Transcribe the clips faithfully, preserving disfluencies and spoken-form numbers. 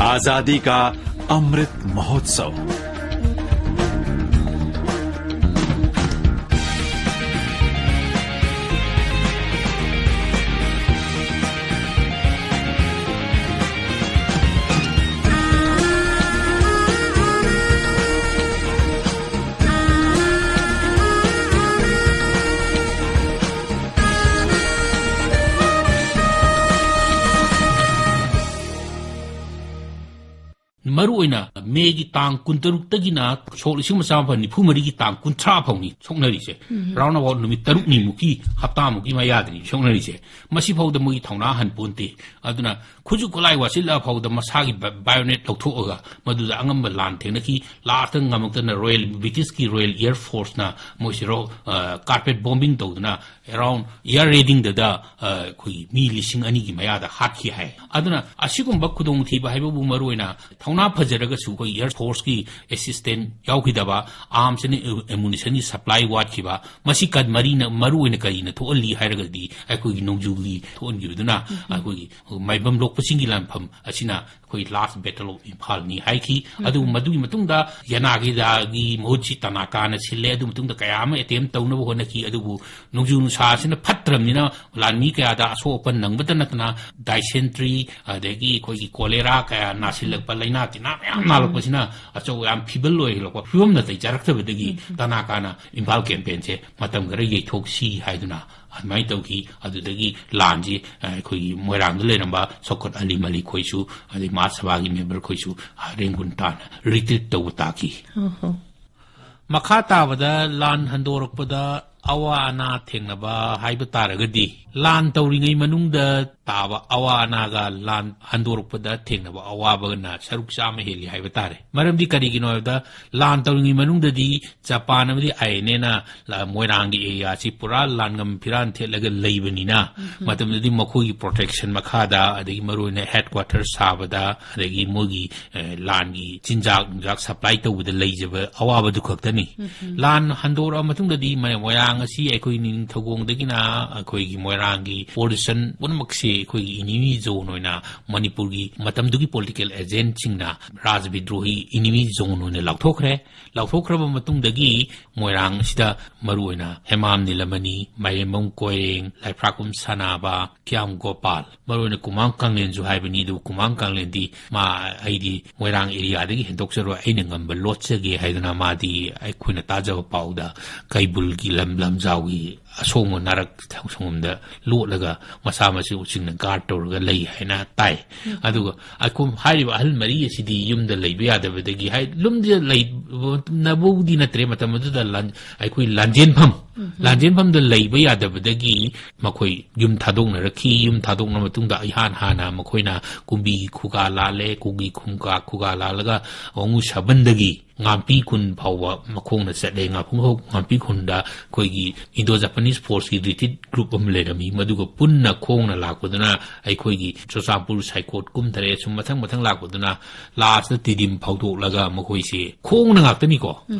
आजादी का अमृत महोत्सव। ꯃꯔꯨ ꯑꯣꯏꯅ ꯃꯦꯒꯤ ꯇꯥꯡ ꯀꯨꯟꯇꯔꯨꯛꯇꯒꯤꯅ ꯁꯣꯛ ꯂꯤꯁꯤꯡ ꯑꯃ ꯆꯥꯃꯥꯄꯟ ꯅꯤꯐꯨ ꯃꯔꯤꯒꯤ ꯇꯥꯡ ꯀꯨꯟꯊ꯭ꯔꯥ ꯐꯥꯎꯅꯤ ꯁꯣꯛꯅꯔꯤꯁꯦ꯫ ꯎꯝ꯫ Round about ꯅꯨꯃꯤꯠ ꯇꯔꯨꯛꯅꯤꯃꯨꯛꯀꯤ, ꯍꯞꯇꯥꯃꯨꯛꯀꯤ ꯃꯌꯥꯗꯅꯤ ꯁꯣꯛꯅꯔꯤꯁꯦ꯫ ꯃꯁꯤꯐꯥꯎꯗ ꯃꯣꯏꯒꯤ ꯊꯧꯅꯥ ꯍꯟꯄꯣꯟꯇꯦ꯫ ꯑꯗꯨꯅ ꯈꯨꯠꯁꯨ ꯈꯨꯠꯂꯥꯏ ꯋꯥꯠꯁꯤꯜꯂꯛꯑ ꯐꯥꯎꯗ ꯃꯁꯥꯒꯤ ꯕ-, bayonet ꯂꯧꯊꯣꯛꯑꯒ ꯃꯗꯨꯗ ꯑꯉꯝꯕ ꯂꯥꯟ ꯊꯦꯡꯅꯈꯤ꯫ Last ꯉꯝꯃꯛꯇꯅ Royal, British ꯀꯤ Royal Air Force ꯅ ꯃꯣꯏꯁꯤ ꯔꯣ-, ꯑ, carpet bombing ꯇꯧꯗꯅ around air raiding ꯗꯗ, ꯑ, ꯑꯩꯈꯣꯏꯒꯤ ꯃꯤ ꯂꯤꯁꯤꯡ ꯑꯅꯤꯒꯤ ꯃꯌꯥꯗ ꯍꯥꯠꯈꯤ ꯍꯥꯏ꯫ ꯑꯗꯨꯅ ꯑꯁꯤꯒꯨꯝꯕ ꯈꯨꯗꯣꯡꯊꯤꯕ ꯍꯥꯏꯕꯕꯨ ꯃꯔꯨ ꯑꯣꯏꯅ ꯊꯧꯅꯥ ꯐꯖꯔꯒꯁꯨ ꯑꯩꯈꯣꯏ Air Force ꯀꯤ assistance ꯌꯥꯎꯈꯤꯗꯕ, arms and ammunition ꯒꯤ supply ꯋꯥꯠꯈꯤꯕ, ꯃꯁꯤ ꯀ-, ꯃꯔꯤꯅ, ꯃꯔꯨ ꯑꯣꯏꯅ ꯀꯔꯤꯅ ꯊꯣꯛꯍꯜꯂꯤ ꯍꯥꯏꯔꯒꯗꯤ ꯑꯩꯈꯣꯏꯒꯤ ꯅꯣꯡꯖꯨꯒꯤ ꯊꯣꯛꯍꯟꯈꯤꯕꯗꯨꯅ ꯎꯝ꯫ ꯑꯩꯈꯣꯏꯒꯤ ꯃꯥꯏꯕꯝ ꯂꯣꯛꯄꯁꯤꯡꯒꯤ ꯂꯥꯟꯐꯝ ꯑꯁꯤꯅ ꯑꯩꯈꯣꯏ Last Battle of ꯏꯝꯐꯥꯜꯅꯤ ꯍꯥꯏꯈꯤ꯫ ꯎꯝ꯫ ꯑꯗꯨꯕꯨ ꯃꯗꯨꯒꯤ ꯃꯇꯨꯡꯗ ꯌꯦꯅꯥꯒꯤꯗꯥꯒꯤ ꯃꯍꯨꯠꯁꯤ ꯇꯅꯥꯀꯥꯅ ꯁꯤꯜꯂꯦ꯫ ꯑꯗꯨ ꯃꯇꯨꯡꯗ ꯀꯌꯥ ꯑꯃ attempt ꯇꯧꯅꯕ ꯍꯣꯠꯅꯈꯤ꯫ ꯑꯗꯨꯕꯨ ꯅꯣꯡꯖꯨ ꯅꯨꯡꯁꯥ ꯑꯁꯤꯅ ꯐꯠꯇ꯭ꯔꯕꯅꯤꯅ ꯂꯥꯟꯃꯤ ꯀꯌꯥꯗ ꯑꯁꯣꯛ ꯑꯄꯟ ꯅꯪꯕꯇ ꯅꯠꯇꯅ dysentery, ꯑꯗꯒꯤ ꯑꯩꯈꯣꯏꯒꯤ cholera ꯀꯌꯥ ꯅꯥꯁꯤꯜꯂꯛꯄ, ꯂꯥꯏꯅꯥ ꯇꯤꯟꯅꯥ ꯃꯌꯥꯝ ꯅꯥꯜꯂꯛꯄꯁꯤꯅ ꯑꯆꯧꯕ ꯌꯥꯝ ꯐꯤꯕꯜ ꯑꯣꯏꯍꯜꯂꯛꯄ ꯐꯤꯕꯝꯗ ꯂꯩꯖꯔꯛꯇꯕꯗꯒꯤ ꯎꯝ꯫ ꯇꯅꯥꯀꯥꯅ ꯏꯝꯐꯥꯜ campaign ꯁꯦ ꯃꯇꯝ ꯈꯔ ꯌꯩꯊꯣꯛꯁꯤ ꯍꯥꯏꯗꯨꯅ ꯑꯗꯨꯃꯥꯏꯅ ꯇꯧꯈꯤ꯫ ꯑꯗꯨꯗꯒꯤ ꯂꯥꯟꯁꯤ, ꯑ, ꯑꯩꯈꯣꯏꯒꯤ ꯃꯣꯏꯔꯥꯡꯗ ꯂꯩꯔꯝꯕ ꯁꯧꯀꯠ ꯑꯂꯤ ꯃꯂꯤꯛ ꯈꯣꯏꯁꯨ, ꯑꯗꯩ ꯃꯍꯥꯠ ꯁꯚꯥꯒꯤ member ꯈꯣꯏꯁꯨ, ꯑ, ꯔꯦꯡꯒꯨꯟ ꯇꯥꯅ retreat ꯇꯧꯕ ꯇꯥꯈꯤ꯫ ꯑꯣꯍꯣ꯫ ꯃꯈꯥ ꯇꯥꯕꯗ ꯂꯥꯟ ꯍꯟꯗꯣꯔꯛꯄꯗ ꯑꯋꯥ ꯑꯅꯥ ꯊꯦꯡꯅꯕ ꯍꯥꯏꯕ ꯇꯥꯔꯒꯗꯤ, ꯂꯥꯟ ꯇꯧꯔꯤꯉꯩ ꯃꯅꯨꯡꯗ ꯇꯥꯕ ꯑꯋꯥ ꯑꯅꯥꯒ ꯂꯥꯟ ꯍꯟꯗꯣꯔꯛꯄꯗ ꯊꯦꯡꯅꯕ ꯑꯋꯥꯕꯒꯅ ꯁꯔꯨꯛ ꯆꯥꯝꯃ ꯍꯦꯜꯂꯤ ꯍꯥꯏꯕ ꯇꯥꯔꯦ꯫ ꯃꯔꯝꯗꯤ ꯀꯔꯤꯒꯤꯅꯣ ꯍꯥꯏꯕꯗ, ꯂꯥꯟ ꯇꯧꯔꯤꯉꯩ ꯃꯅꯨꯡꯗꯗꯤ ꯖꯄꯥꯟ ꯑꯃꯗꯤ ꯑꯥꯏ ꯑꯦꯟ ꯑꯦꯅ ꯂ-, ꯃꯣꯏꯔꯥꯡꯒꯤ area ꯁꯤ ꯄꯨꯔꯥ ꯂꯥꯟꯉꯝ ꯐꯤꯔꯥꯟ ꯊꯦꯠꯂꯒ ꯂꯩꯕꯅꯤꯅ, ꯎꯝ꯫ ꯃꯇꯝꯗꯨꯗꯤ ꯃꯈꯣꯏꯒꯤ protection ꯃꯈꯥꯗ, ꯑꯗꯒꯤ ꯃꯔꯨꯑꯣꯏꯅ headquarter ꯁꯥꯕꯗ, ꯑꯗꯒꯤ ꯃꯣꯏꯒꯤ, ꯑꯦ, ꯂꯥꯟꯒꯤ ꯆꯤꯟꯖꯥꯛ ꯅꯨꯡꯖꯥꯛ supply ꯇꯧꯕꯗ ꯂꯩꯖꯕ ꯑꯋꯥꯕꯗꯨ ꯈꯛꯇꯅꯤ꯫ ꯎꯝ꯫ ꯂꯥꯟ ꯍꯟꯗꯣꯔꯛꯑ ꯃꯇꯨꯡꯗꯗꯤ ꯃ-, ꯃꯣꯏꯔꯥꯡ ꯉꯁꯤ ꯑꯩꯈꯣꯏ ꯅꯤꯡꯊꯧꯈꯣꯡꯗꯒꯤꯅ ꯑꯩꯈꯣꯏꯒꯤ ꯃꯣꯏꯔꯥꯡꯒꯤ ꯄꯣꯂꯨꯁꯟ ꯄꯨꯝꯅꯃꯛꯁꯦ ꯑꯩꯈꯣꯏꯒꯤ enemy zone ꯑꯣꯏꯅ ꯃꯅꯤꯄꯨꯔꯒꯤ ꯃꯇꯝꯗꯨꯒꯤ political agentꯁꯤꯡꯅ ꯔꯥꯖꯕꯤꯗ꯭ꯔꯣꯍꯤ enemy zone ꯑꯣꯏꯅ ꯂꯥꯎꯊꯣꯛꯈ꯭ꯔꯦ꯫ ꯂꯥꯎꯊꯣꯛꯈ꯭ꯔꯕ ꯃꯇꯨꯡꯗꯒꯤ ꯃꯣꯏꯔꯥꯡ ꯑꯁꯤꯗ ꯃꯔꯨꯑꯣꯏꯅ ꯍꯦꯃꯥꯝ ꯅꯤꯂꯃꯅꯤ, ꯃꯥꯏꯔꯦꯝꯕꯝ ꯀꯣꯏꯔꯦꯡ, ꯂꯥꯏꯐ꯭ꯔꯥꯛꯀꯨꯝ ꯁꯅꯥꯕ, ꯀ꯭ꯌꯥꯝ ꯒꯣꯄꯥꯜ, ꯃꯔꯨꯑꯣꯏꯅ ꯀꯨꯃꯥꯡ ꯀꯥꯡꯂꯦꯟꯁꯨ ꯍꯥꯏꯕꯅꯤ꯫ ꯑꯗꯨꯕꯨ ꯀꯨꯃꯥꯡ ꯀꯥꯡꯂꯦꯟꯗꯤ ꯃꯥ ꯑꯩꯗꯤ ꯃꯣꯏꯔꯥꯡ areaꯗꯒꯤ ꯍꯦꯟꯗꯣꯛꯆꯔꯣꯏ, ꯑꯩꯅ ꯉꯝꯕ ꯂꯣꯠꯆꯒꯦ ꯍꯥꯏꯗꯨꯅ ꯃꯥꯗꯤ ꯑꯩꯈꯣꯏꯅ ꯇꯥꯖꯕ ꯄꯥꯎꯗ ꯀꯩꯕꯨꯜꯒꯤ ꯂꯝ ꯂꯝꯖꯥꯎꯒꯤ ꯑꯁꯣꯡꯕ ꯅꯥꯔꯛ ꯁꯪꯒꯣꯝꯗ ꯂꯣꯠꯂꯒ ꯃꯁꯥ ꯃꯁꯤꯡꯅ guard ꯇꯧꯔꯒ ꯂꯩ ꯍꯥꯏꯅ ꯇꯥꯏ꯫ ꯑꯗꯨꯒ ꯑꯩꯈꯣꯏ ꯍꯥꯏꯔꯤꯕ ꯑꯍꯜ ꯃꯔꯤ ꯑꯁꯤꯗꯤ ꯌꯨꯝꯗ ꯂꯩꯕ ꯌꯥꯗꯕꯗꯒꯤ ꯍꯥꯏ, ꯌꯨꯝꯗ ꯂꯩꯅꯕꯕꯨꯗꯤ ꯅꯠꯇ꯭ꯔꯦ, ꯃꯇꯝ ꯑꯗꯨꯗ ꯂꯥꯟ-, ꯑꯩꯈꯣꯏ ꯂꯥꯟꯖꯦꯟꯐꯝ, ꯂꯥꯟꯖꯦꯟꯐꯝꯗ ꯂꯩꯕ ꯌꯥꯗꯕꯗꯒꯤ ꯃꯈꯣꯏ ꯌꯨꯝ ꯊꯥꯗꯣꯛꯅꯔꯛꯈꯤ꯫ ꯌꯨꯝ ꯊꯥꯗꯣꯛꯅ ꯃꯇꯨꯡꯗ ꯏꯍꯥꯟ ꯍꯥꯟꯅ ꯃꯈꯣꯏꯅ ꯀꯨꯝꯕꯤꯒꯤ ꯈꯨꯒꯥ ꯂꯥꯜꯂꯦ꯫ ꯀꯨꯝꯕꯤ ꯈꯨꯒꯥ, ꯈꯨꯒꯥ ꯂꯥꯜꯂꯒ ꯋꯥꯉꯨ ꯁꯥꯕꯟꯗꯒꯤ ꯉꯥꯝꯄꯤ ꯈꯨꯟ ꯐꯥꯎꯕ ꯃꯈꯣꯡꯅ ꯆꯠꯂꯦ꯫ ꯉꯥꯝꯄꯤ ꯈꯨꯟꯗ ꯑꯩꯈꯣꯏꯒꯤ Indo Japanese Forceꯀꯤ retreat group ꯑꯃ ꯂꯩꯔꯝꯃꯤ꯫ ꯃꯗꯨꯒ ꯄꯨꯟꯅ ꯈꯣꯡꯅ ꯂꯥꯛꯄꯗꯨꯅ ꯑꯩꯈꯣꯏꯒꯤ ꯆꯨꯔꯆꯥꯟꯄꯨꯔ, ꯁꯥꯏꯀꯣꯠ ꯀꯨꯝꯊꯔꯦ꯫ ꯁꯨꯝ ꯃꯊꯪ ꯃꯊꯪ ꯂꯥꯛꯄꯗꯨꯅ lastꯇ ꯇꯤꯗꯤꯝ ꯐꯥꯎꯗꯣꯛꯂꯒ ꯃꯈꯣꯏꯁꯦ ꯈꯣꯡꯅ ꯉꯥꯛꯇꯅꯤꯀꯣ꯫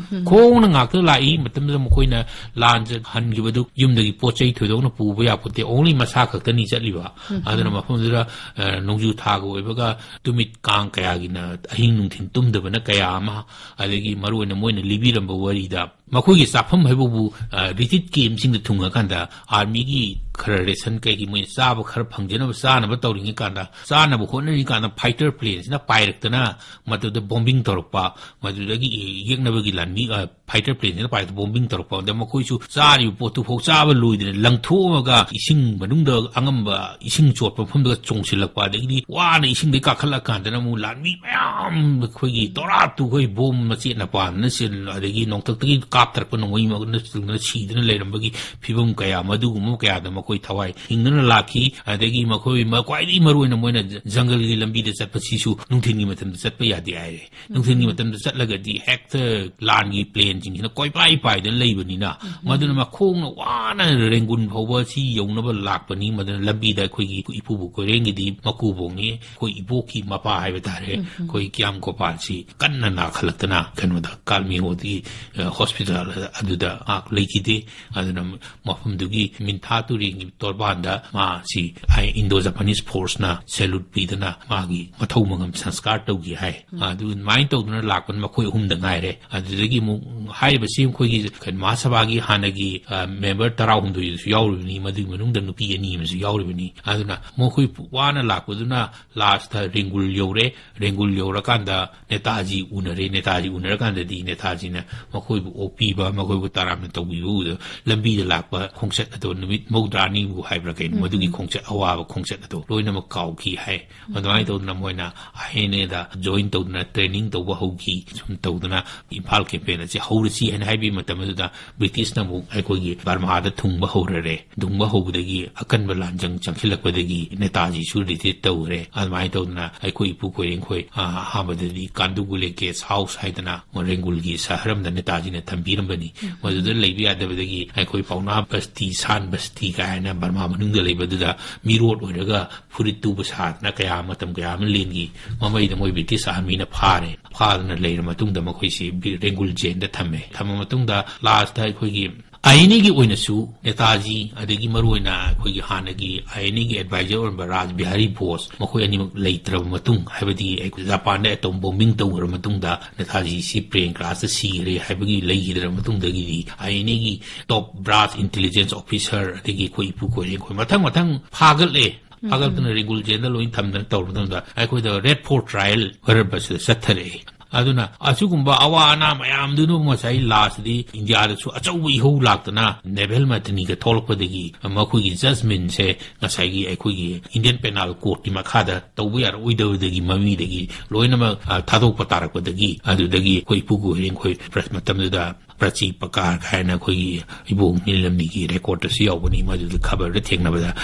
ꯈꯣꯡꯅ ꯉꯥꯛꯇ ꯂꯥꯛꯏ꯫ ꯃꯇꯝꯗꯨꯗ ꯃꯈꯣꯏꯅ ꯂꯥꯟ ꯆꯠ-, ꯍꯟꯈꯤꯕꯗꯨ ꯌꯨꯝꯗꯒꯤ ꯄꯣꯠ ꯆꯩ ꯊꯣꯏꯗꯣꯛꯅ ꯄꯨꯕ ꯌꯥꯄꯣꯠꯇꯦ꯫ Only ꯃꯁꯥ ꯈꯛꯇꯅꯤ ꯆꯠꯂꯤꯕ꯫ ꯑꯗꯨꯅ ꯃꯐꯝꯗꯨꯗ, ꯑ, ꯅꯣꯡꯖꯨ ꯊꯥꯒ ꯑꯣꯏꯕꯒ ꯇꯨꯃꯤꯠ ꯀꯥꯡ ꯀꯌꯥꯒꯤꯅ ꯑꯍꯤꯡ ꯅꯨꯡꯊꯤꯜ ꯇꯨꯝꯗꯕꯅ ꯀꯌꯥ ꯑꯃ, ꯑꯗꯒꯤ ꯃꯔꯨꯑꯣꯏꯅ ꯃꯣꯏꯅ ꯂꯤꯕꯤꯔꯝꯕ ꯋꯥꯔꯤꯗ ꯃꯈꯣꯏꯒꯤ ꯆꯥꯐꯝ ꯍꯥꯏꯕꯕꯨ, ꯑ, retreat campꯁꯤꯡꯗ ꯊꯨꯡꯉꯀꯥꯟꯗ armyꯒꯤ ꯈꯔ ration ꯀꯩꯒꯤ ꯃꯣꯏꯅ ꯆꯥꯕ ꯈꯔ ꯐꯪꯖꯅꯕ ꯆꯥꯅꯕ ꯇꯧꯔꯤꯉꯩ ꯀꯥꯟꯗ, ꯆꯥꯅꯕ ꯍꯣꯠꯅꯔꯤ ꯀꯥꯟꯗ fighter planeꯁꯤꯅ ꯄꯥꯏꯔꯛꯇꯅ ꯃꯗꯨꯗ bombing ꯇꯧꯔꯛꯄ, ꯃꯗꯨꯗꯒꯤ ꯌꯦꯛꯅꯕꯒꯤ ꯂꯥꯟꯃꯤ, ꯑ, fighter planeꯁꯤꯅ ꯄꯥꯏꯔꯛꯇ bombing ꯇꯧꯔꯛꯄ, ꯑꯗ ꯃꯈꯣꯏꯁꯨ ꯆꯥꯔꯤꯕ ꯄꯣꯠꯇꯨ ꯐꯥꯎ ꯆꯥꯕ ꯂꯣꯏꯗꯅ ꯂꯪꯊꯣꯛꯑꯒ ꯏꯁꯤꯡ ꯃꯅꯨꯡꯗ ꯑꯉꯝꯕ ꯏꯁꯤꯡ ꯆꯣꯠꯄ ꯃꯐꯝꯗꯒ ꯆꯣꯡꯁꯤꯜꯂꯛꯄ, ꯑꯗꯒꯤꯗꯤ ꯋꯥꯅ ꯏꯁꯤꯡꯗꯒꯤ ꯀꯥꯈꯠꯂꯀꯥꯟꯗꯅ ꯑꯃꯨꯛ ꯂꯥꯟꯃꯤ ꯃꯌꯥꯝ ꯑꯩꯈꯣꯏꯒꯤ ꯇꯣꯔꯥ ꯇꯨꯈꯣꯏ ꯕꯣꯝ ꯃꯆꯦꯠꯅ ꯄꯥꯟꯗꯅ ꯆꯦꯟ-, ꯑꯗꯒꯤ ꯅꯣꯡꯊꯛꯇꯒꯤ ꯀꯥꯞꯊꯔꯛꯄ ꯅꯣꯡꯃꯩ ꯃꯆꯤꯟꯅ ꯁꯤꯗꯅ ꯂꯩꯔꯝꯕꯒꯤ ꯐꯤꯕꯝ ꯀꯌꯥ, ꯃꯗꯨꯒꯨꯝꯕ ꯀꯌꯥꯗ ꯑꯩꯈꯣꯏ ꯊꯋꯥꯏ ꯍꯤꯡꯗꯨꯅ ꯂꯥꯛꯈꯤ꯫ ꯑꯗꯒꯤ ꯃꯈꯣꯏ ꯃ-, ꯈ꯭ꯋꯥꯏꯗꯒꯤ ꯃꯔꯨꯑꯣꯏꯅ ꯃꯣꯏꯅ ꯖ-, ꯖꯪꯒꯜꯒꯤ ꯂꯝꯕꯤꯗ ꯆꯠꯄꯁꯤꯁꯨ ꯅꯨꯡꯊꯤꯜꯒꯤ ꯃꯇꯝꯗ ꯆꯠꯄ ꯌꯥꯗꯦ ꯍꯥꯏꯔꯦ꯫ ꯅꯨꯡꯊꯤꯜꯒꯤ ꯃꯇꯝꯗ ꯆꯠꯂꯒꯗꯤ ꯍꯦꯛꯇ ꯂꯥꯟꯒꯤ planeꯁꯤꯡꯁꯤꯅ ꯀꯣꯏꯄꯥꯏ ꯄꯥꯏꯗꯅ ꯂꯩꯕꯅꯤꯅ, ꯃꯗꯨꯅ ꯃꯈꯣꯡꯅ ꯋꯥꯅ ꯔꯦꯡꯒꯨꯟ ꯐꯥꯎꯕ ꯁꯤ ꯌꯧꯅꯕ ꯂꯥꯛꯄꯅꯤ꯫ ꯃꯗꯨꯅ ꯂꯝꯕꯤꯗ ꯑꯩꯈꯣꯏꯒꯤ ꯏꯄꯨꯕꯣꯛ ꯀꯣꯏꯔꯦꯡꯒꯤꯗꯤ ꯃꯀꯨꯕꯣꯛꯅꯤ, ꯑꯩꯈꯣꯏ ꯏꯕꯣꯛꯀꯤ ꯃꯄꯥ ꯍꯥꯏꯕ ꯇꯥꯔꯦ, ꯑꯩꯈꯣꯏ ꯀ꯭ꯌꯥꯝ ꯒꯣꯄꯥꯜꯁꯤ ꯀꯟꯅ ꯅꯥꯈꯠꯂꯛꯇꯅ ꯀꯩꯅꯣꯗ ꯀꯥꯜꯃꯤꯍꯣꯗꯒꯤ, ꯑ, hospital ꯑꯗꯨꯗ ꯉꯥꯏꯍꯥꯛ ꯂꯩꯈꯤꯗꯦ꯫ ꯑꯗꯨꯅ ꯃꯐꯝꯗꯨꯒꯤ ꯃꯤꯟꯊꯥ ꯇꯨꯔꯦꯜꯒꯤ ꯇꯣꯔꯕꯥꯟꯗ ꯃꯥꯁꯤ ꯏꯟꯗꯣ ꯖꯄꯥꯅꯤꯁ ꯐꯣꯔꯁꯅ salute ꯄꯤꯗꯅ ꯃꯥꯒꯤ ꯃꯊꯧ ꯃꯉꯝ ꯁꯪꯁꯀꯥꯔ ꯇꯧꯈꯤ ꯍꯥꯏ꯫ ꯑꯗꯨ ꯑꯗꯨꯃꯥꯏꯅ ꯇꯧꯗꯅ ꯂꯥꯛꯄꯅ ꯃꯈꯣꯏ ꯑꯍꯨꯝꯗ ꯉꯥꯏꯔꯦ꯫ ꯑꯗꯨꯗꯒꯤ ꯑꯃꯨꯛ ꯍꯥꯏꯔꯤꯕꯁꯤ ꯑꯩꯈꯣꯏꯒꯤ ꯀꯩꯅꯣ ꯃꯍꯥꯁꯚꯥꯒꯤ ꯍꯥꯟꯅꯒꯤ, ꯑ, member ꯇꯔꯥꯍꯨꯝꯗꯣꯏꯗꯨꯁꯨ ꯌꯥꯎꯔꯤꯕꯅꯤ, ꯃꯗꯨꯒꯤ ꯃꯅꯨꯡꯗ ꯅꯨꯄꯤ ꯑꯅꯤ ꯑꯃꯁꯨ ꯌꯥꯎꯔꯤꯕꯅꯤ꯫ ꯑꯗꯨꯅ ꯃꯈꯣꯏ ꯋꯥꯅ ꯂꯥꯛꯄꯗꯨꯅ ꯂꯥꯁꯇ ꯔꯦꯡꯒꯨꯜ ꯌꯧꯔꯦ꯫ ꯔꯦꯡꯒꯨꯜ ꯌꯧꯔꯀꯥꯟꯗ ꯅꯦꯇꯥꯖꯤ ꯎꯅꯔꯦ꯫ ꯅꯦꯇꯥꯖꯤ ꯎꯅꯔꯀꯥꯟꯗꯗꯤ ꯅꯦꯇꯥꯖꯤꯅ ꯃꯈꯣꯏꯕꯨ ꯑꯣꯛꯄꯤꯕ, ꯃꯈꯣꯏꯕꯨ ꯇꯔꯥꯝꯅ ꯇꯧꯕꯤꯕ ꯎꯕꯗ ꯂꯝꯕꯤꯗ ꯂꯥꯛꯄ ꯈꯣꯡꯆꯠ ꯑꯗꯣ, ꯅꯨꯃꯤꯠ ꯃꯧꯗ꯭ꯔꯥꯅꯤꯕꯨ ꯍꯥꯏꯕ꯭ꯔꯥ ꯀꯩꯅꯣ, ꯃꯗꯨꯒꯤ ꯈꯣꯡꯆꯠ, ꯑꯋꯥꯕ ꯈꯣꯡꯆꯠ ꯑꯗꯣ ꯂꯣꯏꯅꯃꯛ ꯀꯥꯎꯈꯤ ꯍꯥꯏ꯫ ꯑꯗꯨꯃꯥꯏꯅ ꯇꯧꯗꯅ ꯃꯣꯏꯅ ꯑꯥꯏ ꯑꯦꯟ ꯑꯦꯗ join ꯇꯧꯗꯅ training ꯇꯧꯕ ꯍꯧꯈꯤ꯫ ꯁꯨꯝ ꯇꯧꯗꯅ ꯏꯝꯐꯥꯜ campaign ꯑꯁꯤ ꯍꯧꯔꯁꯤ ꯍꯥꯏꯅ ꯍꯥꯏꯕꯒꯤ ꯃꯇꯝ ꯑꯗꯨꯗ ꯕ꯭ꯔꯤꯇꯤꯁꯅ ꯑꯃꯨꯛ ꯑꯩꯈꯣꯏꯒꯤ ꯕꯔꯃꯥꯗ ꯊꯨꯡꯕ ꯍꯧꯔꯔꯦ꯫ ꯊꯨꯡꯕ ꯍꯧꯕꯗꯒꯤ ꯑꯀꯟꯕ ꯂꯥꯟꯖꯪ ꯆꯪꯁꯤꯜꯂꯛꯄꯗꯒꯤ ꯅꯦꯇꯥꯖꯤꯁꯨ retreat ꯇꯧꯔꯦ꯫ ꯑꯗꯨꯃꯥꯏꯅ ꯇꯧꯗꯅ ꯑꯩꯈꯣꯏ ꯏꯄꯨ ꯀꯣꯏꯔꯦꯡꯈꯣꯏ, ꯑ, ꯑꯍꯥꯟꯕꯗꯗꯤ ꯀꯥꯟꯗꯨꯒꯨꯂꯦ guest house ꯍꯥꯏꯗꯅ ꯔꯦꯡꯒꯨꯜꯒꯤ ꯁꯍꯔ ꯑꯃꯗ ꯅꯦꯇꯥꯖꯤꯅ ꯊꯝꯕꯤꯔꯝꯕꯅꯤ꯫ ꯃꯗꯨꯗ ꯂꯩꯕ ꯌꯥꯗꯕꯗꯒꯤ ꯑꯩꯈꯣꯏ ꯄꯥꯎꯅꯥ ꯕꯁꯇꯤ, ꯁꯥꯟ ꯕꯁꯇꯤ ꯀꯥꯏꯅ ꯕꯔꯃꯥ ꯃꯅꯨꯡꯗ ꯂꯩꯕꯗꯨꯗ ꯃꯤꯔꯣꯠ ꯑꯣꯏꯔꯒ ꯐꯨꯔꯤꯠ ꯇꯨꯕ ꯁꯥꯗꯅ ꯀꯌꯥ ꯃꯇꯝ ꯀꯌꯥ ꯑꯃ ꯂꯦꯟꯈꯤ꯫ ꯃꯃꯩꯗ ꯃꯣꯏ ꯕ꯭ꯔꯤꯇꯤꯁ ꯑꯥꯔꯃꯤꯅ ꯐꯥꯔꯦ꯫ ꯐꯥꯗꯅ ꯂꯩꯔ ꯃꯇꯨꯡꯗ ꯃꯈꯣꯏꯁꯤ ꯕꯤ-, ꯔꯦꯡꯒꯨꯜ ꯖꯦꯟꯗ ꯊꯝꯃꯦ꯫ ꯊꯝꯃ ꯃꯇꯨꯡꯗ ꯂꯥꯁꯇ ꯑꯩꯈꯣꯏꯒꯤ ꯑꯥꯏ ꯑꯦꯟ ꯑꯦꯒꯤ ꯑꯣꯏꯅꯁꯨ ꯅꯦꯇꯥꯖꯤ, ꯑꯗꯒꯤ ꯃꯔꯨꯑꯣꯏꯅ ꯑꯩꯈꯣꯏꯒꯤ ꯍꯥꯟꯅꯒꯤ ꯑꯥꯏ ꯑꯦꯟ ꯑꯦꯒꯤ advisor ꯑꯣꯏꯔꯝꯕ ꯔꯥꯖ ꯕꯤꯍꯥꯔꯤ ꯕꯣꯁ, ꯃꯈꯣꯏ ꯑꯅꯤꯃꯛ ꯂꯩꯇ꯭ꯔꯕ ꯃꯇꯨꯡ, ꯍꯥꯏꯕꯗꯤ ꯑꯩꯈꯣꯏ ꯖꯄꯥꯟꯗ atom bombing ꯇꯧꯈ꯭ꯔꯕ ꯃꯇꯨꯡꯗ ꯅꯦꯇꯥꯖꯤꯁꯤ plane crash ꯇ ꯁꯤꯈ꯭ꯔꯦ ꯍꯥꯏꯕꯒꯤ ꯂꯩꯈꯤꯗ꯭ꯔꯕ ꯃꯇꯨꯡꯗꯒꯤꯗꯤ ꯑꯥꯏ ꯑꯦꯟ ꯑꯦꯒꯤ top brass intelligence officer, ꯑꯗꯒꯤ ꯑꯩꯈꯣꯏ ꯏꯄꯨ ꯀꯣꯏꯔꯦꯡꯈꯣꯏ ꯃꯊꯪ ꯃꯊꯪ ꯐꯥꯒꯠꯂꯦ꯫ ꯐꯥꯒꯠꯇꯅ ꯔꯦꯡꯒꯨꯜ ꯖꯦꯟꯗ ꯂꯣꯏ ꯊꯝꯗꯅ ꯇꯧꯔꯕ ꯃꯇꯨꯡꯗ ꯑꯩꯈꯣꯏꯗ red for trial ꯍꯥꯏꯔꯕꯁꯤꯗ ꯆꯠꯊꯔꯛꯑꯦ꯫ ꯑꯗꯨꯅ ꯑꯁꯤꯒꯨꯝꯕ ꯑꯋꯥ ꯑꯅꯥ ꯃꯌꯥꯝꯗꯨꯅ ꯉꯁꯥꯏ ꯂꯥꯁꯇꯗꯤ ꯏꯟꯗꯤꯌꯥꯗꯁꯨ ꯑꯆꯧꯕ ꯏꯍꯧ ꯂꯥꯛꯇꯅ ꯅꯦꯚꯦꯜ ꯃꯇꯅꯤꯒ ꯊꯣꯛꯂꯛꯄꯗꯒꯤ ꯃꯈꯣꯏꯒꯤ judgment ꯁꯦ ꯉꯁꯥꯏꯒꯤ ꯑꯩꯈꯣꯏꯒꯤ Indian Penal Court ꯀꯤ ꯃꯈꯥꯗ ꯇꯧꯕ ꯌꯥꯔꯛꯑꯣꯏꯗꯕꯗꯒꯤ ꯃꯃꯤꯗꯒꯤ ꯂꯣꯏꯅꯃꯛ, ꯑ, ꯊꯥꯗꯣꯛꯄ ꯇꯥꯔꯛꯄꯗꯒꯤ ꯑꯗꯨꯗꯒꯤ ꯑꯩꯈꯣꯏ ꯏꯄꯨ ꯀꯣꯏꯔꯦꯡꯈꯣꯏ ꯄ꯭ꯔ-, ꯃꯇꯝꯗꯨꯗ ꯄ꯭ꯔꯆꯤ ꯄꯀꯥꯔ ꯍꯥꯏꯅ ꯑꯩꯈꯣꯏꯒꯤ ꯏꯕꯣꯛ ꯅꯤꯂꯝꯅꯤꯒꯤ ꯔꯦꯀꯣꯔꯠꯇꯁꯨ ꯌꯥꯎꯕꯅꯤ꯫ ꯃꯗꯨꯗ ꯈꯕꯔꯗ ꯊꯦꯡꯅꯕꯗ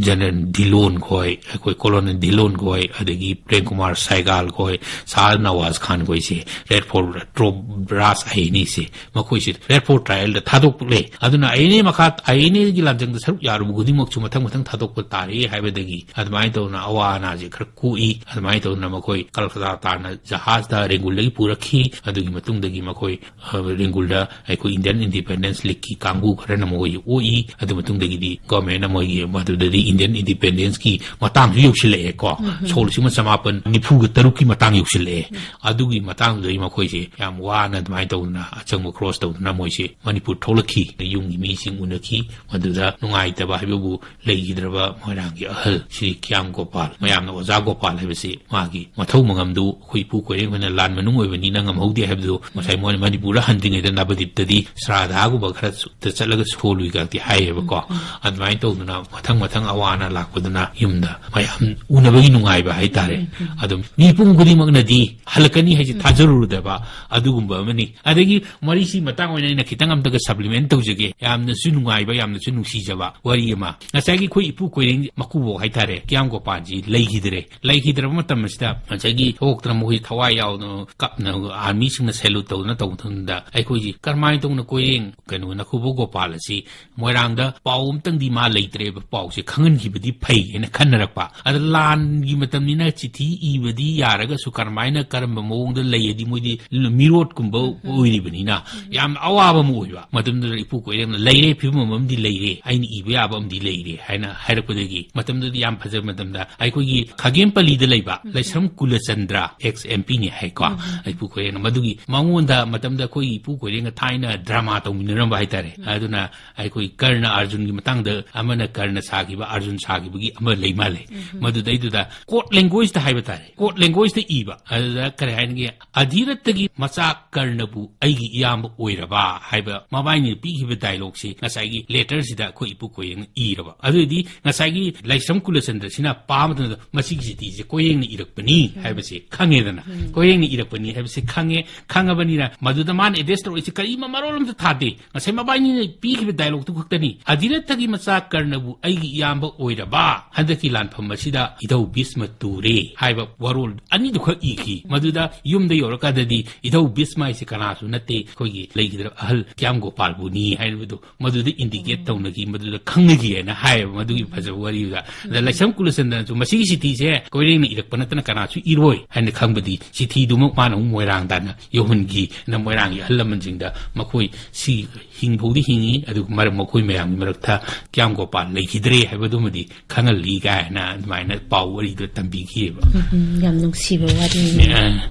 ꯖꯦꯅꯔꯦꯜ ꯙꯤꯂꯣꯟ ꯈꯣꯏ, ꯑꯩꯈꯣꯏ ꯀꯣꯂꯣꯅꯦꯜ ꯙꯤꯂꯣꯟ ꯈꯣꯏ, ꯑꯗꯒꯤ ꯄ꯭ꯔꯦꯝ ꯀꯨꯃꯥꯔ ꯁꯥꯏꯒꯥꯜ ꯈꯣꯏ, ꯁꯥꯍ ꯅꯋꯥꯖ ꯈꯥꯟ ꯈꯣꯏꯁꯦ ꯔꯦꯠ ꯐꯣꯔꯠ ꯇ꯭ꯔꯣꯞ ꯕ꯭ꯔꯥꯁ ꯑꯥꯏ ꯑꯦꯟ ꯑꯦꯁꯦ ꯃꯈꯣꯏꯁꯦ ꯔꯦꯠ ꯐꯣꯔꯠ ꯇ꯭ꯔꯥꯏꯌꯦꯜꯗ ꯊꯥꯗꯣꯛꯂꯦ꯫ ꯑꯗꯨꯅ ꯑꯥꯏ ꯑꯦꯟ ꯑꯦ ꯃꯈꯥ, ꯑꯥꯏ ꯑꯦꯟ ꯑꯦꯒꯤ ꯂꯥꯟꯖꯪꯗ ꯁꯔꯨꯛ ꯌꯥꯔꯨꯕ ꯈꯨꯗꯤꯡꯃꯛꯁꯨ ꯃꯊꯪ ꯃꯊꯪ ꯊꯥꯗꯣꯛꯄ ꯇꯥꯔꯦ ꯍꯥꯏꯕꯗꯒꯤ ꯑꯗꯨꯃꯥꯏꯅ ꯇꯧꯗꯅ ꯑꯋꯥ ꯑꯅꯥꯁꯦ ꯈꯔ ꯀꯣꯛꯏ꯫ ꯑꯗꯨꯃꯥꯏꯅ ꯇꯧꯗꯅ ꯃꯈꯣꯏ ꯀꯜꯀꯇꯥ ꯇꯥꯟꯅ ꯖꯍꯥꯖꯇ ꯔꯦꯡꯒꯨꯜꯗꯒꯤ ꯄꯨꯔꯛꯈꯤ꯫ ꯑꯗꯨꯒꯤ ꯃꯇꯨꯡꯗꯒꯤ ꯃꯈꯣꯏ ꯑ, ꯔꯦꯡꯒꯨꯜꯗ ꯑꯩꯈꯣꯏ ꯏꯟꯗꯤꯌꯟ ꯏꯟꯗꯤꯄꯦꯟꯗꯦꯟꯁ ꯂꯤꯒꯀꯤ ꯀꯥꯡꯕꯨ ꯈꯔꯅ ꯃꯈꯣꯏ ꯑꯣꯛꯏ꯫ ꯑꯗꯨ ꯃꯇꯨꯡꯗꯒꯤꯗꯤ ꯒꯣꯔꯃꯦꯟꯅ ꯃꯈꯣꯏꯒꯤ ꯃꯗꯨꯗꯗꯤ ꯏꯟꯗꯤꯌꯟ ꯏꯟꯗꯤꯄꯦꯟꯗꯦꯟꯁꯀꯤ ꯃꯇꯥꯡꯁꯨ ꯌꯧꯁꯤꯜꯂꯛꯑꯦꯀꯣ꯫ ꯁꯣꯛ ꯂꯤꯁꯤꯡ ꯑꯃ ꯆꯃꯥꯄꯟ ꯅꯤꯐꯨꯒ ꯇꯔꯨꯛꯀꯤ ꯃꯇꯥꯡ ꯌꯧꯁꯤꯜꯂꯛꯑꯦ꯫ ꯑꯗꯨꯒꯤ ꯃꯇꯥꯡꯗꯨꯗꯩ ꯃꯈꯣꯏꯁꯦ ꯌꯥꯝ ꯋꯥꯅ ꯑꯗꯨꯃꯥꯏꯅ ꯇꯧꯗꯅ ꯑꯆꯪꯕ ꯀ꯭ꯔꯣꯁ ꯇꯧꯗꯨꯅ ꯃꯣꯏꯁꯦ ꯃꯅꯤꯄꯨꯔ ꯊꯣꯛꯂꯛꯈꯤ꯫ ꯌꯨꯝꯒꯤ ꯃꯤꯁꯤꯡ ꯎꯅꯈꯤ꯫ ꯃꯗꯨꯗ ꯅꯨꯡꯉꯥꯏꯇꯕ ꯍꯥꯏꯕꯕꯨ ꯂꯩꯈꯤꯗ꯭ꯔꯕ ꯃꯣꯏꯔꯥꯡꯒꯤ ꯑꯍꯜ ꯁ꯭ꯔꯤ ꯀ꯭ꯌꯥꯝ ꯒꯣꯄꯥꯜ, ꯃꯌꯥꯝꯅ ꯑꯣꯖꯥ ꯒꯣꯄꯥꯜ ꯍꯥꯏꯕꯁꯤ ꯃꯥꯒꯤ ꯃꯊꯧ ꯃꯉꯝꯗꯨ ꯑꯩꯈꯣꯏ ꯏꯄꯨ ꯀꯣꯏꯔꯦꯡ ꯍꯣꯏꯅ ꯂꯥꯟ ꯃꯅꯨꯡ ꯑꯣꯏꯕꯅꯤꯅ ꯉꯝꯍꯧꯗꯦ ꯍꯥꯏꯕꯗꯨ ꯉꯁꯥꯏ ꯃꯣꯏꯅ ꯃꯅꯤꯄꯨꯔꯗ ꯍꯟꯗ꯭ꯔꯤꯉꯩꯗ ꯅꯕꯗꯤꯞꯇꯗꯤ ꯁ꯭ꯔꯥꯙꯥꯒꯨꯝꯕ ꯈꯔ ꯆꯠꯂꯒ ꯁꯣꯜꯂꯨꯏꯒꯗꯤ ꯍꯥꯏꯌꯦꯕꯀꯣ꯫ ꯑꯗꯨꯃꯥꯏꯅ ꯇꯧꯗꯅ ꯃꯊꯪ ꯃꯊꯪ ꯑꯋꯥ ꯑꯅꯥ ꯂꯥꯛꯄꯗꯨꯅ ꯌꯨꯝꯗ ꯃꯌꯥꯝ ꯎꯅꯕꯒꯤ ꯅꯨꯡꯉꯥꯏꯕ ꯍꯥꯏꯇꯥꯔꯦ꯫ ꯑꯗꯨꯝ ꯃꯤꯄꯨꯝ ꯈꯨꯗꯤꯡꯃꯛꯅꯗꯤ ꯍꯜꯂꯛꯀꯅꯤ ꯍꯥꯏꯁꯦ ꯊꯥꯖꯔꯨꯗꯕ ꯑꯗꯨꯒꯨꯝꯕ ꯑꯃꯅꯤ꯫ ꯑꯗꯒꯤ ꯋꯥꯔꯤꯁꯤ ꯃꯇꯥꯡ ꯑꯣꯏꯅ ꯑꯩꯅ ꯈꯤꯇꯪ ꯑꯝꯇꯒ ꯁꯄ꯭ꯂꯤꯃꯦꯟ ꯇꯧꯖꯒꯦ꯫ ꯌꯥꯝꯅꯁꯨ ꯅꯨꯡꯉꯥꯏꯕ, ꯌꯥꯝꯅꯁꯨ ꯅꯨꯡꯁꯤꯖꯕ ꯋꯥꯔꯤ ꯑꯃ꯫ ꯉꯁꯥꯏꯒꯤ ꯑꯩꯈꯣꯏ ꯏꯄꯨ ꯀꯣꯏꯔꯦꯡ ꯃꯀꯨꯕꯣꯛ ꯍꯥꯏꯇꯥꯔꯦ, ꯀ꯭ꯌꯥꯝ ꯒꯣꯄꯥꯜꯁꯤ ꯂꯩꯈꯤꯗ꯭ꯔꯦ꯫ ꯂꯩꯈꯤꯗ꯭ꯔꯕ ꯃꯇꯝ ꯑꯁꯤꯗ ꯉꯁꯥꯏꯒꯤ ꯊꯣꯛꯇꯅ ꯃꯈꯣꯏ ꯊꯋꯥꯏ ꯌꯥꯎꯅ ꯀꯞꯅ ꯑꯥꯔꯃꯤꯁꯤꯡꯅ ꯁꯦꯂꯨꯠ ꯇꯧꯗꯅ ꯇꯧꯕ ꯃꯇꯝꯗ ꯑꯩꯈꯣꯏꯁꯤ ꯀꯔꯝꯍꯥꯏꯅ ꯇꯧꯅ ꯀꯣꯏꯔꯦꯡ ꯀꯩꯅꯣ ꯅꯈꯨꯕꯣꯛ ꯒꯣꯄꯥꯜ ꯑꯁꯤ ꯃꯣꯏꯔꯥꯡꯗ ꯄꯥꯎ ꯑꯝꯇꯪꯗꯤ ꯃꯥ ꯂꯩꯇ꯭ꯔꯦꯕ ꯄꯥꯎꯁꯦ ꯈꯪꯍꯟꯈꯤꯕꯗꯤ ꯐꯩ ꯍꯥꯏꯅ ꯈꯟꯅꯔꯛꯄ꯫ ꯑꯗ ꯂꯥꯟꯒꯤ ꯃꯇꯝꯅꯤꯅ ꯆꯤꯊꯤ ꯏꯕꯗꯤ ꯌꯥꯔꯒꯁꯨ ꯀꯔꯝꯍꯥꯏꯅ ꯀꯔꯝꯕ ꯃꯑꯣꯡꯗ ꯂꯩ ꯍꯥꯏꯗꯤ ꯃꯣꯏꯗꯤ ꯃꯤꯔꯣꯠꯀꯨꯝꯕ ꯑꯣꯏꯔꯤꯕꯅꯤꯅ ꯌꯥꯝ ꯑꯋꯥꯕ ꯑꯃ ꯑꯣꯏꯕ꯫ ꯃꯇꯝꯗꯨꯗ ꯏꯄꯨ ꯀꯣꯏꯔꯦꯡꯅ ꯂꯩꯔꯦ, ꯐꯤꯕꯝ ꯑꯃꯗꯤ ꯂꯩꯔꯦ, ꯑꯩꯅ ꯏꯕ ꯌꯥꯕ ꯑꯃꯗꯤ ꯂꯩꯔꯦ ꯍꯥꯏꯅ ꯍꯥꯏꯔꯛꯄꯗꯒꯤ ꯃꯇꯝꯗꯨꯗꯤ ꯌꯥꯝ ꯐꯖꯕ ꯃꯇꯝꯗ ꯑꯩꯈꯣꯏꯒꯤ ꯈꯥꯒꯦꯝꯄꯜꯂꯤꯗ ꯂꯩꯕ ꯂꯩꯁ꯭ꯔꯝ ꯀꯨꯂꯆꯟꯗ꯭ꯔ, ꯑꯦꯛꯁ ꯑꯦꯝ ꯄꯤꯅꯤ ꯍꯥꯏꯀꯣ, ꯏꯄꯨ ꯀꯣꯏꯔꯦꯡꯅ ꯃꯗꯨꯒꯤ ꯃꯉꯣꯟꯗ ꯃꯇꯝꯗ ꯑꯩꯈꯣꯏꯒꯤ ꯏꯄꯨ ꯀꯣꯏꯔꯦꯡꯒ ꯊꯥꯏꯅ ꯗ꯭ꯔꯃꯥ ꯇꯧꯃꯤꯟꯅꯔꯝꯕ ꯍꯥꯏꯇꯥꯔꯦ꯫ ꯑꯗꯨꯅ ꯑꯩꯈꯣꯏ ꯀꯔꯅ ꯑꯥꯔꯖꯨꯟꯒꯤ ꯃꯇꯥꯡꯗ ꯑꯃꯅ ꯀꯔꯅ ꯁꯥꯈꯤꯕ, ꯑꯥꯔꯖꯨꯟ ꯁꯥꯈꯤꯕꯒꯤ ꯑꯃ ꯂꯩ ꯃꯥꯜꯂꯦ꯫ ꯃꯗꯨꯗꯩꯗꯨꯗ ꯀꯣꯗ ꯂꯦꯡꯒ꯭ꯋꯦꯖꯇ ꯍꯥꯏꯕ ꯇꯥꯔꯦ, ꯀꯣꯗ ꯂꯦꯡꯒ꯭ꯋꯦꯖꯇ ꯏꯕ꯫ ꯑꯗꯨꯗ ꯀꯔꯤ ꯍꯥꯏꯅꯒꯦ, "ꯑꯙꯤꯔꯠꯇꯒꯤ ꯃꯆꯥ ꯀꯔꯅꯕꯨ ꯑꯩꯒꯤ ꯏꯌꯥꯝꯕ ꯑꯣꯏꯔꯕ" ꯍꯥꯏꯕ ꯃꯕꯥꯏꯅꯤꯅ ꯄꯤꯈꯤꯕ ꯗꯥꯏꯂꯣꯒꯁꯤ ꯉꯁꯥꯏꯒꯤ ꯂꯦꯇꯔꯁꯤꯗ ꯑꯩꯈꯣꯏ ꯏꯄꯨ ꯀꯣꯏꯔꯦꯡꯅ ꯏꯔꯕ꯫ ꯑꯗꯨꯑꯣꯏꯗꯤ ꯉꯁꯥꯏꯒꯤ ꯂꯥꯏꯁ꯭ꯔꯝ ꯀꯨꯂꯆꯟꯗ꯭ꯔꯁꯤꯅ ꯄꯥꯕ ꯃꯇꯝꯗ ꯃꯁꯤꯒꯤ ꯆꯤꯊꯤꯁꯦ ꯀꯣꯏꯔꯦꯡꯅ ꯏꯔꯛꯄꯅꯤ ꯍꯥꯏꯕꯁꯦ ꯈꯪꯉꯦꯗꯅ꯫ ꯀꯣꯏꯔꯦꯡꯅ ꯏꯔꯛꯄꯅꯤ ꯍꯥꯏꯕꯁꯦ ꯈꯪꯉꯦ꯫ ꯈꯪꯉꯕꯅꯤꯅ ꯃꯗꯨꯗ ꯃꯥꯅ ꯑꯦꯗ꯭ꯔꯦꯁ ꯇꯧꯔꯛꯏꯁꯦ ꯀꯔꯤꯃ ꯃꯔꯣꯜ ꯑꯝꯇ ꯊꯥꯗꯦ꯫ ꯉꯁꯥꯏ ꯃꯕꯥꯏꯅꯤꯅ ꯄꯤꯈꯤꯕ ꯗꯥꯏꯂꯣꯛꯇꯨ ꯈꯛꯇꯅꯤ, "ꯑꯙꯤꯔꯠꯊꯒꯤ ꯃꯆꯥ ꯀꯔꯅꯕꯨ ꯑꯩꯒꯤ ꯏꯌꯥꯝꯕ ꯑꯣꯏꯔꯕ, ꯍꯟꯗꯛꯀꯤ ꯂꯥꯟꯐꯝ ꯑꯁꯤꯗ ꯏꯙꯧ ꯚꯤꯁꯃ ꯇꯨꯔꯦ" ꯍꯥꯏꯕ ꯋꯥꯔꯣꯜ ꯑꯅꯤꯗꯨꯈꯛ ꯏꯈꯤ꯫ ꯃꯗꯨꯗ ꯌꯨꯝꯗ ꯌꯧꯔꯀꯥꯟꯗꯗꯤ ꯏꯙꯧ ꯚꯤꯁꯃ ꯍꯥꯏꯁꯦ ꯀꯅꯥꯁꯨ ꯅꯠꯇꯦ, ꯑꯩꯈꯣꯏꯒꯤ ꯂꯩꯈꯤꯗ꯭ꯔꯕ ꯑꯍꯜ ꯀ꯭ꯌꯥꯝ ꯒꯣꯄꯥꯜꯕꯨꯅꯤ ꯍꯥꯏꯕꯗꯨ ꯃꯗꯨꯗ ꯏꯟꯗꯤꯀꯦꯠ ꯇꯧꯅꯈꯤ, ꯃꯗꯨꯗ ꯈꯪꯅꯈꯤ ꯍꯥꯏꯅ ꯍꯥꯏꯌꯦꯕ ꯃꯗꯨꯒꯤ ꯐꯖꯕ ꯋꯥꯔꯤꯗꯨꯗ꯫ ꯑꯗ ꯂꯥꯏꯁ꯭ꯔꯝ ꯀꯨꯂꯆꯟꯗ꯭ꯔꯅꯁꯨ ꯃꯁꯤꯒꯤ ꯆꯤꯊꯤꯁꯦ ꯀꯣꯏꯔꯦꯡꯅ ꯏꯔꯛꯄ ꯅꯠꯇꯅ ꯀꯅꯥꯁꯨ ꯏꯔꯣꯏ ꯍꯥꯏꯅ ꯈꯪꯕꯗꯤ ꯆꯤꯊꯤꯗꯨꯃꯛ ꯃꯥꯅ ꯑꯃꯨꯛ ꯃꯣꯏꯔꯥꯡ ꯇꯥꯟꯅ ꯌꯧꯍꯟꯈꯤꯅ ꯃꯣꯏꯔꯥꯡꯒꯤ ꯑꯍꯜ ꯂꯃꯟꯁꯤꯡꯗ ꯃꯈꯣꯏ ꯁꯤ ꯍꯤꯡꯐꯧꯗꯤ ꯍꯤꯡꯉꯤ, ꯑꯗꯨꯒ ꯃꯔꯛ ꯃꯈꯣꯏ ꯃꯌꯥꯝꯒꯤ ꯃꯔꯛꯇ ꯀ꯭ꯌꯥꯝ ꯒꯣꯄꯥꯜ ꯂꯩꯈꯤꯗ꯭ꯔꯦ ꯍꯥꯏꯕꯗꯨꯃꯗꯤ ꯈꯪꯍꯜꯂꯤ ꯀꯥꯏꯅ ꯑꯗꯨꯃꯥꯏꯅ ꯄꯥꯎ ꯋꯥꯔꯤꯗꯨ ꯇꯝꯕꯤꯈꯤꯑꯕ꯫ ꯎꯝ, ꯌꯥꯝ ꯅꯨꯡꯁꯤꯕ ꯋꯥꯔꯤꯅꯤ꯫ ꯑ,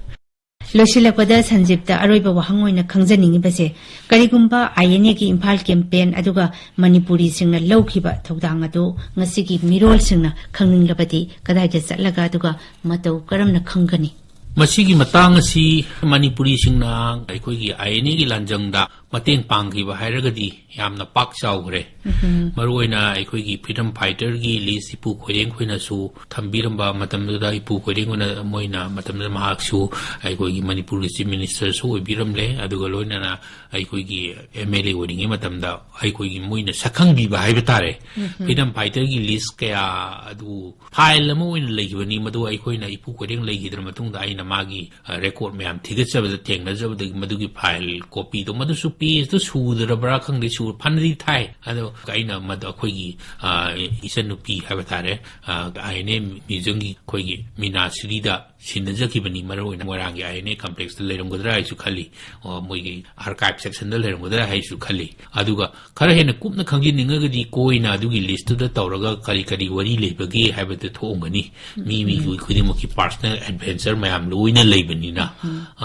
ꯂꯣꯏꯁꯤꯜꯂꯛꯄꯗ ꯁꯟꯖꯤꯞꯇ ꯑꯔꯣꯏꯕ ꯋꯥꯍꯪ ꯑꯣꯏꯅ ꯈꯪꯖꯅꯤꯡꯉꯤꯕꯁꯦ, ꯀꯔꯤꯒꯨꯝꯕ ꯑꯥꯏ ꯑꯦꯟ ꯑꯦꯒꯤ ꯏꯝꯐꯥꯜ ꯀꯦꯝꯄꯦꯟ ꯑꯗꯨꯒ ꯃꯅꯤꯄꯨꯔꯤꯁꯤꯡꯅ ꯂꯧꯈꯤꯕ ꯊꯧꯗꯥꯡ ꯑꯗꯨ ꯉꯁꯤꯒꯤ ꯃꯤꯔꯣꯜꯁꯤꯡꯅ ꯈꯪꯅꯤꯡꯂꯕꯗꯤ ꯀꯗꯥꯏꯗ ꯆꯠꯂꯒ ꯑꯗꯨꯒ ꯃꯇꯧ ꯀꯔꯝꯅ ꯈꯪꯒꯅꯤ? ꯃꯁꯤꯒꯤ ꯃꯇꯥꯡ ꯑꯁꯤ ꯃꯅꯤꯄꯨꯔꯤꯁꯤꯡꯅ ꯑꯩꯈꯣꯏꯒꯤ ꯑꯥꯏ ꯑꯦꯟ ꯑꯦꯒꯤ ꯂꯥꯟꯖꯪꯗ ꯃꯇꯦꯡ ꯄꯥꯡꯈꯤꯕ ꯍꯥꯏꯔꯒꯗꯤ ꯌꯥꯝꯅ ꯄꯥꯛ ꯆꯥꯎꯈ꯭ꯔꯦ꯫ ꯃꯔꯨꯑꯣꯏꯅ ꯑꯩꯈꯣꯏꯒꯤ ꯐ꯭ꯔꯤꯗꯝ ꯐꯥꯏꯇꯔꯒꯤ ꯂꯤꯁ ꯏꯄꯨ ꯈꯣꯏꯔꯦꯡ ꯈꯣꯏꯅꯁꯨ ꯊꯝꯕꯤꯔꯝꯕ ꯃꯇꯝꯗꯨꯗ, ꯏꯄꯨ ꯈꯣꯏꯔꯦꯡ ꯈꯣꯏꯅ, ꯃꯣꯏꯅ ꯃꯇꯝꯗꯨꯗ ꯃꯍꯥꯛꯁꯨ ꯑꯩꯈꯣꯏꯒꯤ ꯃꯅꯤꯄꯨꯔꯒꯤ ꯆꯤꯐ ꯃꯤꯅꯤꯁꯇꯔꯁꯨ ꯑꯣꯏꯕꯤꯔꯝꯂꯦ, ꯑꯗꯨꯒ ꯂꯣꯏꯅꯅ ꯑꯩꯈꯣꯏꯒꯤ ꯑꯦꯝ ꯑꯦꯜ ꯑꯦ ꯑꯣꯏꯔꯤꯉꯩ ꯃꯇꯝꯗ ꯑꯩꯈꯣꯏꯒꯤ ꯃꯣꯏꯅ ꯁꯛꯈꯪꯕꯤꯕ ꯍꯥꯏꯕ ꯇꯥꯔꯦ꯫ ꯐ꯭ꯔꯤꯗꯝ ꯐꯥꯏꯇꯔꯒꯤ ꯂꯤꯁ ꯀꯌꯥ ꯑꯗꯨ ꯐꯥꯏꯜ ꯑꯃ ꯑꯣꯏꯅ ꯂꯩꯈꯤꯕꯅꯤ, ꯃꯗꯨ ꯑꯩꯈꯣꯏꯅ ꯏꯄꯨ ꯈꯣꯏꯔꯦꯡ ꯂꯩꯈꯤꯗ꯭ꯔ ꯃꯇꯨꯡꯗ ꯑꯩꯅ ꯃꯥꯒꯤ, ꯑ, ꯔꯦꯀꯣꯔꯠ ꯃꯌꯥꯝ ꯊꯤꯒꯠꯆꯕꯗ ꯊꯦꯡꯅꯖꯕꯗꯒꯤ ꯃꯗꯨꯒꯤ ꯐꯥꯏꯜ ꯀꯣꯄꯤꯗꯣ, ꯃꯗꯨꯁꯨ ꯄꯦꯖꯇꯨ ꯁꯨꯗ꯭ꯔꯕ꯭ꯔꯥ ꯈꯪꯗꯦ, ꯁꯨ-, ꯐꯅꯗꯤ ꯊꯥꯏ꯫ ꯑꯗꯣ ꯑꯩꯅ ꯃꯗꯨ ꯑꯩꯈꯣꯏꯒꯤ, ꯑ, ꯏꯆꯟꯅꯨꯄꯤ ꯍꯥꯏꯕ ꯇꯥꯔꯦ, ꯑ, ꯑꯥꯏ ꯑꯦꯟ ꯑꯦ ꯃ꯭ꯌꯨꯖꯤꯌꯝꯒꯤ ꯑꯩꯈꯣꯏꯒꯤ ꯃꯤꯅꯥ ꯁꯤꯔꯤꯗ ꯁꯤꯟꯅꯖꯈꯤꯕꯅꯤ꯫ ꯃꯔꯨꯑꯣꯏꯅ ꯃꯣꯏꯔꯥꯡꯒꯤ ꯑꯥꯏ ꯑꯦꯟ ꯑꯦ ꯀꯝꯄ꯭ꯂꯦꯛꯁꯇ ꯂꯩꯔꯝꯒꯗ꯭ꯔꯥ ꯍꯥꯏꯁꯨ ꯈꯜꯂꯤ, ꯑꯣ, ꯃꯣꯏꯒꯤ ꯑꯥꯔꯀꯥꯏꯚ ꯁꯦꯛꯁꯟꯗ ꯂꯩꯔꯝꯒꯗ꯭ꯔꯥ ꯍꯥꯏꯁꯨ ꯈꯜꯂꯤ꯫ ꯑꯗꯨꯒ ꯈꯔ ꯍꯦꯟꯅ ꯀꯨꯞꯅ ꯈꯪꯖꯅꯤꯡꯉꯒꯗꯤ ꯀꯣꯏꯅ ꯑꯗꯨꯒꯤ ꯂꯤꯁꯇꯨꯗ ꯇꯧꯔꯒ ꯀꯔꯤ ꯀꯔꯤ ꯋꯥꯔꯤ ꯂꯩꯕꯒꯦ ꯍꯥꯏꯕꯗꯨ ꯊꯣꯛꯑꯝꯒꯅꯤ꯫ ꯃꯤ, ꯃꯤ ꯈꯨꯗꯤꯡꯃꯛꯀꯤ ꯄꯥꯔꯁꯅꯦꯜ ꯑꯦꯗꯚꯦꯟꯆꯔ ꯃꯌꯥꯝ ꯂꯣꯏꯅ ꯂꯩꯕꯅꯤꯅ꯫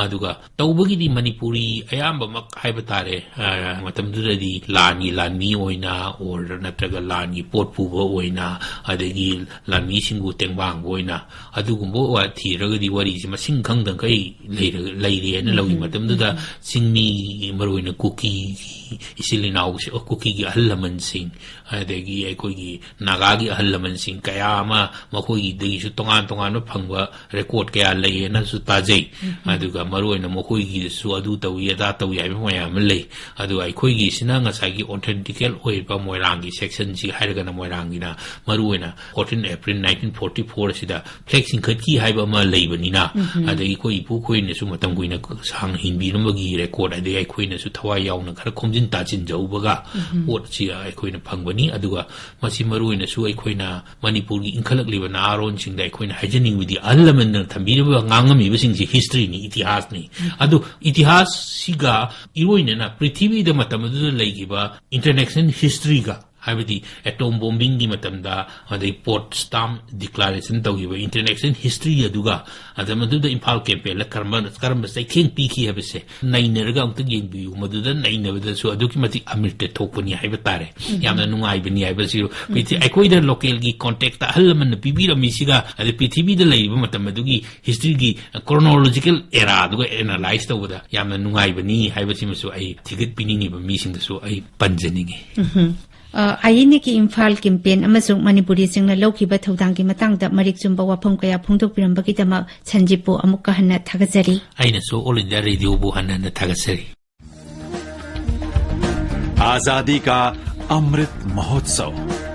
ꯑꯗꯨꯒ ꯇꯧꯕꯒꯤꯗꯤ ꯃꯅꯤꯄꯨꯔꯤ ꯑꯌꯥꯝꯕꯃꯛ ꯍꯥꯏꯕ ꯇꯥꯔꯦ, ꯑꯦ, ꯑ, ꯃꯇꯝꯗꯨꯗꯗꯤ ꯂꯥꯟꯒꯤ ꯂꯥꯟꯃꯤ ꯑꯣꯏꯅ ꯑꯣꯔ ꯅꯠꯇ꯭ꯔꯒ ꯂꯥꯟꯒꯤ ꯄꯣꯠ ꯄꯨꯕ ꯑꯣꯏꯅ, ꯑꯗꯒꯤ ꯂꯥꯟꯃꯤꯁꯤꯡꯕꯨ ꯇꯦꯡꯕꯥꯡꯕ ꯑꯣꯏꯅ, ꯑꯗꯨꯒꯨꯝꯕ ꯋꯥ-, ꯊꯤꯔꯒꯗꯤ ꯋꯥꯔꯤꯁꯤ ꯃꯁꯤꯡ ꯈꯪꯗꯈꯩ ꯂꯩꯔ-, ꯂꯩꯔꯦꯅ ꯂꯧꯏ꯫ ꯎꯝ, ꯃꯇꯝꯗꯨꯗ ꯎꯝ꯫ ꯆꯤꯡꯃꯤ, ꯃꯔꯨꯑꯣꯏꯅ ꯀꯨꯀꯤꯒꯤ ꯏꯆꯤꯜ ꯏꯅꯥꯎꯁꯤ-, ꯀꯨꯀꯤꯒꯤ ꯑꯍꯜ ꯂꯃꯟꯁꯤꯡ, ꯑꯗꯒꯤ ꯑꯩꯈꯣꯏꯒꯤ ꯅꯥꯒꯥꯒꯤ ꯑꯍꯜ ꯂꯃꯟꯁꯤꯡ ꯀꯌꯥ ꯑꯃ ꯃꯈꯣꯏꯒꯤꯗꯒꯤꯁꯨ ꯇꯣꯉꯥꯟ ꯇꯣꯉꯥꯟꯕ ꯐꯪꯕ ꯔꯦꯀꯣꯔꯠ ꯀꯌꯥ ꯂꯩꯌꯦꯅꯁꯨ ꯇꯥꯖꯩ꯫ ꯎꯝ, ꯎꯝ꯫ ꯑꯗꯨꯒ ꯃꯔꯨꯑꯣꯏꯅ ꯃꯈꯣꯏꯒꯤꯗꯁꯨ ꯑꯗꯨ ꯇꯧꯏ, ꯑꯗꯥ ꯇꯧꯏ ꯍꯥꯏꯕ ꯃꯌꯥꯝ ꯑꯃ ꯂꯩ꯫ ꯑꯗꯨꯒ ꯑꯩꯈꯣꯏꯒꯤꯁꯤꯅ ꯉꯁꯥꯏꯒꯤ ꯑꯣꯊꯦꯟꯇꯤꯀꯦꯜ ꯑꯣꯏꯔꯤꯕ ꯃꯣꯏꯔꯥꯡꯒꯤ ꯁꯦꯛꯁꯟꯁꯤ ꯍꯥꯏꯔꯒꯅ ꯃꯣꯏꯔꯥꯡꯒꯤꯅ ꯃꯔꯨꯑꯣꯏꯅ fourteen April nineteen forty four ꯑꯁꯤꯗ ꯐ꯭ꯂꯦꯛ ꯆꯤꯡꯈꯠꯈꯤ ꯍꯥꯏꯕ ꯑꯃ ꯂꯩꯕꯅꯤꯅ, ꯎꯝ, ꯎꯝ꯫ ꯑꯗꯒꯤ ꯑꯩꯈꯣꯏ ꯏꯄꯨꯈꯣꯏꯅꯁꯨ ꯃꯇꯝ ꯀꯨꯏꯅ ꯁꯥꯡꯅ ꯍꯤꯡꯕꯤꯔꯝꯕꯒꯤ ꯔꯦꯀꯣꯔꯠ, ꯑꯗꯒꯤ ꯑꯩꯈꯣꯏꯅꯁꯨ ꯊꯋꯥꯏ ꯌꯥꯎꯅ ꯈꯔ ꯈꯣꯝꯖꯤꯟ ꯇꯥꯁꯤꯟꯖꯍꯧꯕꯒ ꯎꯝ, ꯎꯝ꯫ ꯄꯣꯠꯁꯤ ꯑꯩꯈꯣꯏꯅ ꯐꯪꯕꯅꯤ꯫ ꯑꯗꯨꯒ ꯃꯁꯤ ꯃꯔꯨꯑꯣꯏꯅꯁꯨ ꯑꯩꯈꯣꯏꯅ ꯃꯅꯤꯄꯨꯔꯒꯤ ꯏꯟꯈꯠꯂꯛꯂꯤꯕ ꯅꯍꯥꯔꯣꯟꯁꯤꯡꯗ ꯑꯩꯈꯣꯏꯅ ꯍꯥꯏꯖꯅꯤꯡꯕꯗꯤ, ꯑꯍꯜ ꯂꯃꯟꯅ ꯊꯝꯕꯤꯔꯤꯕ, ꯉꯥꯡꯉꯝꯃꯤꯕꯁꯤꯡꯁꯤ ꯍꯤꯁꯇ꯭ꯔꯤꯅꯤ, ꯏꯇꯤꯍꯥꯁꯅꯤ꯫ ꯎꯝ꯫ ꯑꯗꯨ ꯏꯇꯤꯍꯥꯁꯁꯤꯒ ꯏꯔꯣꯏꯅꯅ ꯄ꯭ꯔꯤꯊꯤꯕꯤꯗ ꯃꯇꯝ ꯑꯗꯨꯗ ꯂꯩꯈꯤꯕ ꯏꯟꯇꯔꯅꯦꯁꯅꯦꯜ ꯍꯤꯁꯇ꯭ꯔꯤꯒ, ꯍꯥꯏꯕꯗꯤ ꯑꯦꯇꯣꯝ ꯕꯣꯝꯕꯤꯡꯒꯤ ꯃꯇꯝꯗ, ꯑꯗꯩ ꯄꯣꯠꯁꯗꯥꯝ ꯗꯤꯀ꯭ꯂꯥꯔꯦꯁꯟ ꯇꯧꯈꯤꯕ ꯏꯟꯇꯔꯅꯦꯁꯅꯦꯜ ꯍꯤꯁꯇ꯭ꯔꯤ ꯑꯗꯨꯒ, ꯑꯗ ꯃꯗꯨꯗ ꯏꯝꯐꯥꯜ ꯀꯦꯝꯄꯦꯟꯗ ꯀꯔꯝꯕ, ꯀꯔꯝꯕ ꯆꯩꯊꯦꯡ ꯄꯤꯈꯤ ꯍꯥꯏꯕꯁꯦ ꯅꯩꯅꯔꯒ ꯑꯃꯨꯛꯇꯪ ꯌꯦꯡꯕꯤꯌꯨ꯫ ꯃꯗꯨꯗ ꯅꯩꯅꯕꯗꯁꯨ ꯑꯗꯨꯛꯀꯤ ꯃꯇꯤꯛ ꯑꯃ꯭ꯔꯤꯇ ꯊꯣꯛꯄꯅꯤ ꯍꯥꯏꯕ ꯇꯥꯔꯦ꯫ ꯎꯝ꯫ ꯌꯥꯝꯅ ꯅꯨꯡꯉꯥꯏꯕꯅꯤ ꯍꯥꯏꯕꯁꯤ꯫ ꯎꯝ꯫ ꯄ꯭ꯔꯤꯊꯤ-, ꯑꯩꯈꯣꯏꯗ ꯂꯣꯀꯦꯜꯒꯤ ꯀꯣꯟꯇꯦꯛꯁꯇ ꯑꯍꯜ ꯂꯃꯟꯅ ꯄꯤꯕꯤꯔꯝꯃꯤꯁꯤꯒ, ꯑꯗꯩ ꯄ꯭ꯔꯤꯊꯤꯕꯤꯗ ꯂꯩꯔꯤꯕ ꯃꯇꯝ ꯑꯗꯨꯒꯤ ꯍꯤꯁꯇ꯭ꯔꯤꯒꯤ ꯀ꯭ꯔꯣꯅꯣꯂꯣꯖꯤꯀꯦꯜ ꯑꯦꯔꯥꯗꯨꯒ ꯑꯦꯅꯥꯂꯥꯏꯁ ꯇꯧꯕꯗ ꯌꯥꯝꯅ ꯅꯨꯡꯉꯥꯏꯕꯅꯤ ꯍꯥꯏꯕꯁꯤꯃꯁꯨ ꯑꯩ ꯊꯤꯒꯠꯄꯤꯅꯤꯡꯉꯤꯕ ꯃꯤꯁꯤꯡꯗꯁꯨ ꯑꯩ ꯄꯟꯖꯅꯤꯡꯉꯤ꯫ ꯎꯝꯍꯨꯝ꯫ ꯑ, ꯑꯥꯏ ꯑꯦꯟ ꯑꯦꯒꯤ ꯏꯝꯐꯥꯜ ꯀꯦꯝꯄꯦꯟ ꯑꯃꯁꯨꯡ ꯃꯅꯤꯄꯨꯔꯤꯁꯤꯡꯅ ꯂꯧꯈꯤꯕ ꯊꯧꯗꯥꯡꯒꯤ ꯃꯇꯥꯡꯗ ꯃꯔꯤꯛ ꯆꯨꯝꯕ ꯋꯥꯐꯝ ꯀꯌꯥ ꯐꯣꯡꯗꯣꯛꯄꯤꯔꯝꯕꯒꯤꯗꯃꯛ ꯁꯟꯖꯤꯞꯄꯨ ꯑꯃꯨꯛꯀ ꯍꯟꯅ ꯊꯥꯒꯠꯆꯔꯤ꯫ ꯑꯩꯅꯁꯨ ꯑꯣꯜ ꯏꯟꯗꯤꯌꯥ ꯔꯦꯗꯤꯑꯣꯕꯨ ꯍꯟꯅ ꯍꯟꯅ ꯊꯥꯒꯠꯆꯔꯤ꯫ आजादी का अमृत महोत्सव।